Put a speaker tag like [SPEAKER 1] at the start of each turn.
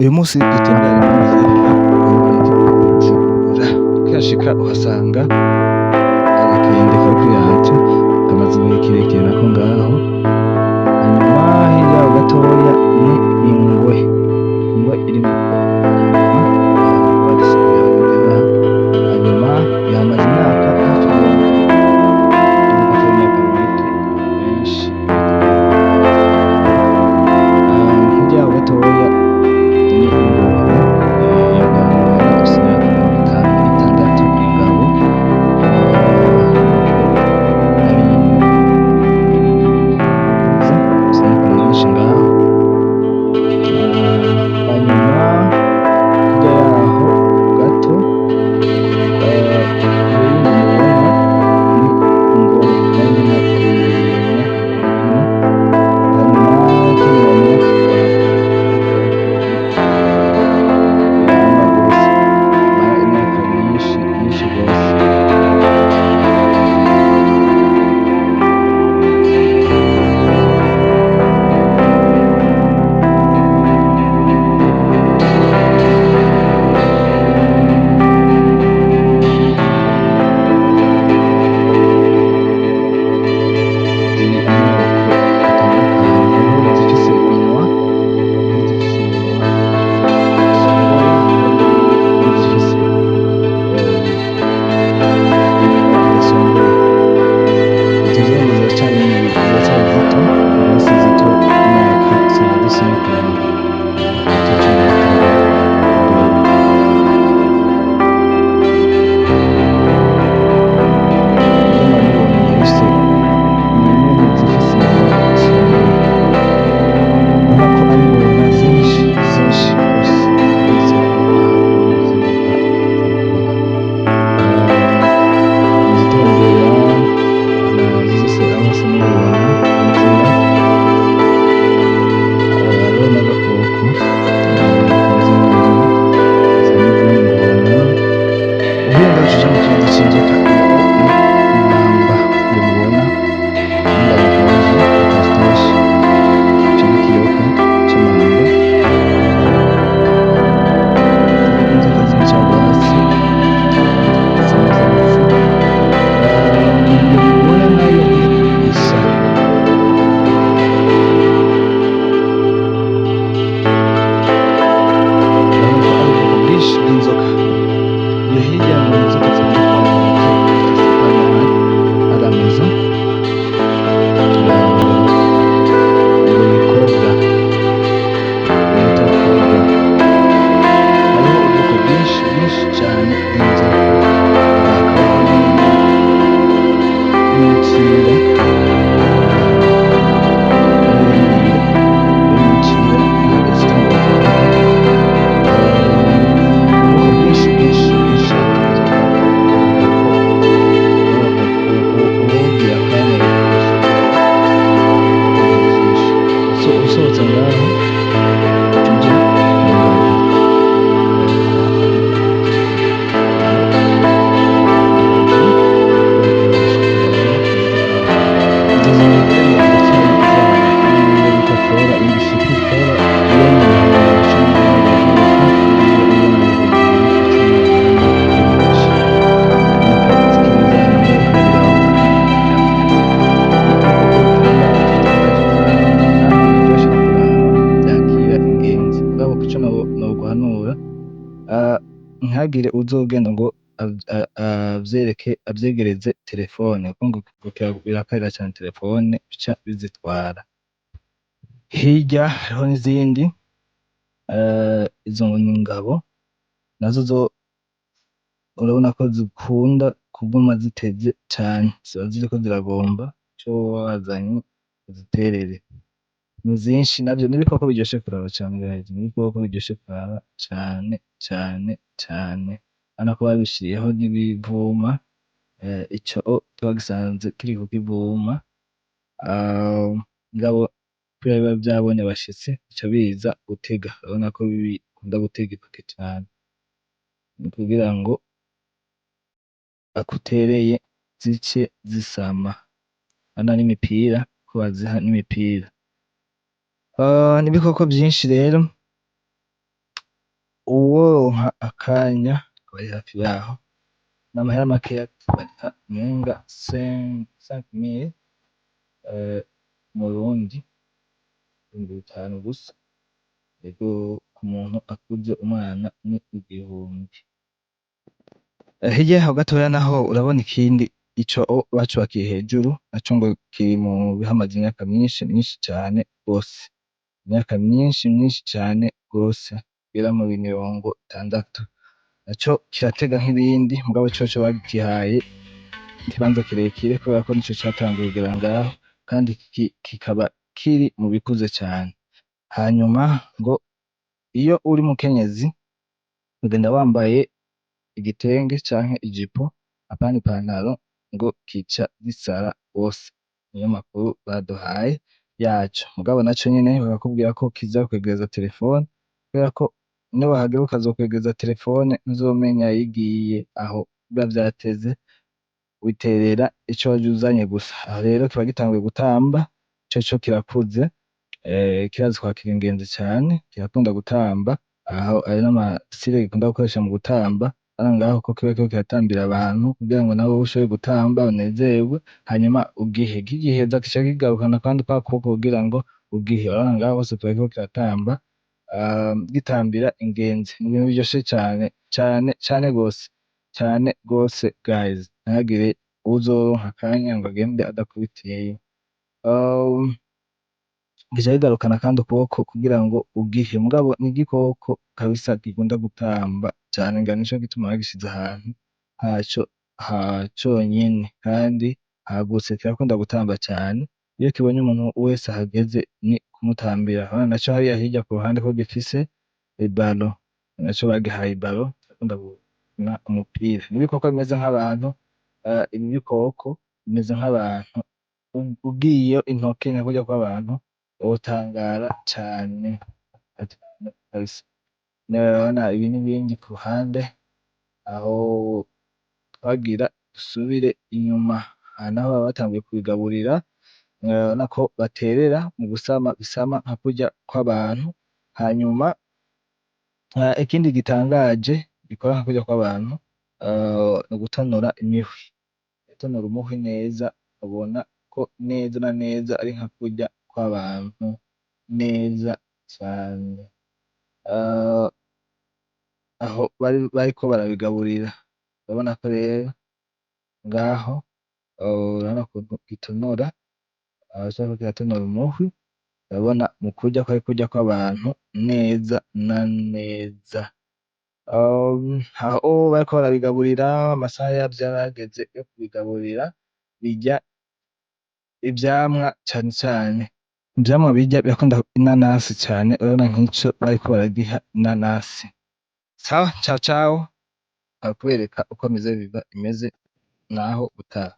[SPEAKER 1] Uyu munsi dutembera mu Mahembe Bujumbura, ukihashika uhasanga agakende kari kwirata, kamaze igihe kirekire nako ngaho. Hanyuma hirya yaho gatoya ni ingwe, ingwe iri hanyuma yamaze imyaka hafi 20, imyaka mito menshi. Hirya yaho gatoya ni ingona, iyo ngona ifise imyaka 56, ingabo ifise imyaka myinshi ngaho. Hanyuma hirya yaho gato, iyo yindi mubona ni ingona nayo nyene imyaka 40. Hanyuma ikindi womenya, iramba gose, imara imyaka myinshi myinshi gose. Ziri amoko atandukanye, hariho izifise iminwa, n'izifise iminwa isongoye, n'izifise iminwa idasongoye. Izo zo ngo ziracari zito, rwose zito, imyaka usanga zifise imyaka hagati ya 15 kuduga. Iyo nabibonye ifise, ni imwe mu zifise iminwa isongoye. Urabona ko ari ingona zinshi zinshi gose izo izitembera zose, aho hose mubibona inzira. Hariho n'agakoko kameze nk'inuma, izo n'izindi ngona. Uvuye ngaho uca uja mu kibanza c'inzoka. Iyo ni imamba, iyo mubona mamba yigonze bita ico n'ikiyoka c'imamba. Inzoka z'incagwatsi z'ivyatsi, iyo mubona nayo ni isha. Urabona ko ari ubwoko bwinshi bw'inzoka. Iyo hirya ni inzoka ziboneka bita à la maison, ngo ni cobra, bita cobra. Hariho ubwoko bwinshi bwinshi cane bw'inzoka, hakabaho n'imicira, hariho n'imicira zitangura kuvuga. Ubwoko bwinshi bwinshi bwinshi bw'inzoka, bavuga ko uwogira akanya vyinshi. Usohotse ngaho uca uja mu ngagi. Izo zibiri rero ziracyari izana, imwe bita Flora, iyindi Shipi Flora yo mu 2018 yavuka, indi yo mu 2018 benshi. Urabona ko zikiri izana bariko barabiraba. Ibikoko bitangaje bitangaje kuraba kandi biryoshe no kuraba, vyakira ingenzi. Mugabo ico noguhanura, ntihagire uzogenda ngo avyereke, avyegereze telefone, kuko ngo birakarira cane telefone, bica bizitwara. Hirya hariho n'izindi, izo ngo ni ingabo nazo zo urabona ko zikunda kuguma ziteze cane, ziba ziriko ziragomba ico woba wazanye uziterere. Ni zinshi navyo n'ibikoko biryoshe kuraba cane guys, n'ibikoko biryoshe kuraba cane cane cane. Urabona ko babishiriyeho n'ibivuma, ico twagisanze kiri ku kivuma, mugabo kubera biba vyabonye abashitsi bica biza gutega. Urabona ko bikunda gutega ipake cane, ni kugira ngo akutereye zice zisama. Urabona n'imipira ko baziha n'imipira. N'ibikoko vyinshi rero. Uzoronka akanya bari hafi yaho, n'amahera makeya, bariha umenga 5000 mu Burundi, 5000 gusa. Ego, ku muntu akuze, umwana ni 1000. Hirya yaho gatoya naho urabona ikindi ico bacubakiye hejuru, naco ngo kiri mu bihamaze imyaka myinshi myinshi cane gose, imyaka myinshi myinshi cane gose, igera muri 60. Naco kiratega nk'ibindi, mugabo coco bagihaye ikibanza kirekire kubera ko nico catanguye kugera ngaho, kandi kikaba kiri mu bikuze cane. Hanyuma ngo iyo uri mukenyezi ugenda wambaye igitenge canke ijipo, apana ipantaro, ngo kica gisara gose. Niyo makuru baduhaye yaco. Mugabo naco nyene barakubwira ko kiza kwegereza telefone, kubera ko niwahagera ukazokwegereza telefone ntuzomenya yigiye aho biba vyateze, witerera ico waje uzanye gusa. Aho rero kiba gitanguye gutamba, coco kirakuze, kirazi kwakira ingenzi cane, kirakunda gutamba. Aho ayo n'amasire gikunda gukoresha mu gutamba, urabona ngaho ko kiba kiriko kiratambira abantu kugira ngo nabo ushobore gutamba unezerwe, hanyuma ugihe kigiheza kica kigarukana kandi kwa kuboko kugira ngo ugihe. Urabona ngaho hose kiba kiriko kiratamba, gitambira ingenzi. Ni ibintu biryoshe cane cane cane gose cane gose guys, ntihagire uwuzoronka akanya ngo agende adakubitiyeyo. Gica kigarukana kandi ukuboko kugira ngo ugihe, mugabo ni igikoko kabisa gikunda gutamba cane, ngira nico gituma bagishize ahantu haco ha conyene kandi hagutse. Kirakunda gutamba cane, iyo kibonye umuntu wese ahageze ni kumutambira. Urabona naco hariya hirya ku ruhande ko gifise ibalo, naco bagihaye ibalo, kirakunda gukina umupira. N'ibikoko bimeze nk'abantu, ibi bikoko bimeze nk'abantu, ugiyeyo intoke nka kurya kw'abantu wotangara cane kabisa. Urabona ibi n'ibindi ku ruhande, aho twagira dusubire inyuma, aha naho baba batanguye kubigaburira. Urabona ko baterera mu gusama, bisama nka kurya kw'abantu. Hanyuma ikindi gitangaje gikora nka kurya kw'abantu, ni ugutonora imihwi. Gutonora umuhwi neza, ubona ko neza na neza ari nka kurya kw'abantu neza cane. Aho bariko barabigaburira, urabona ko rero ngaho, urabona ukuntu gitonora, kiriko kiratonora umuhwi, urabona mu kurya ko ari kurya kw'abantu neza na neza. Aho bariko barabigaburira, amasaha yavyo yarageze yo kubigaburira, birya ivyamwa cane cane. Ivyamwa birya, birakunda inanasi cane, urabona nk'ico bariko baragiha inanasi. Sawa, ciao ciao, kubereka uko musée vivant imeze naho utaha.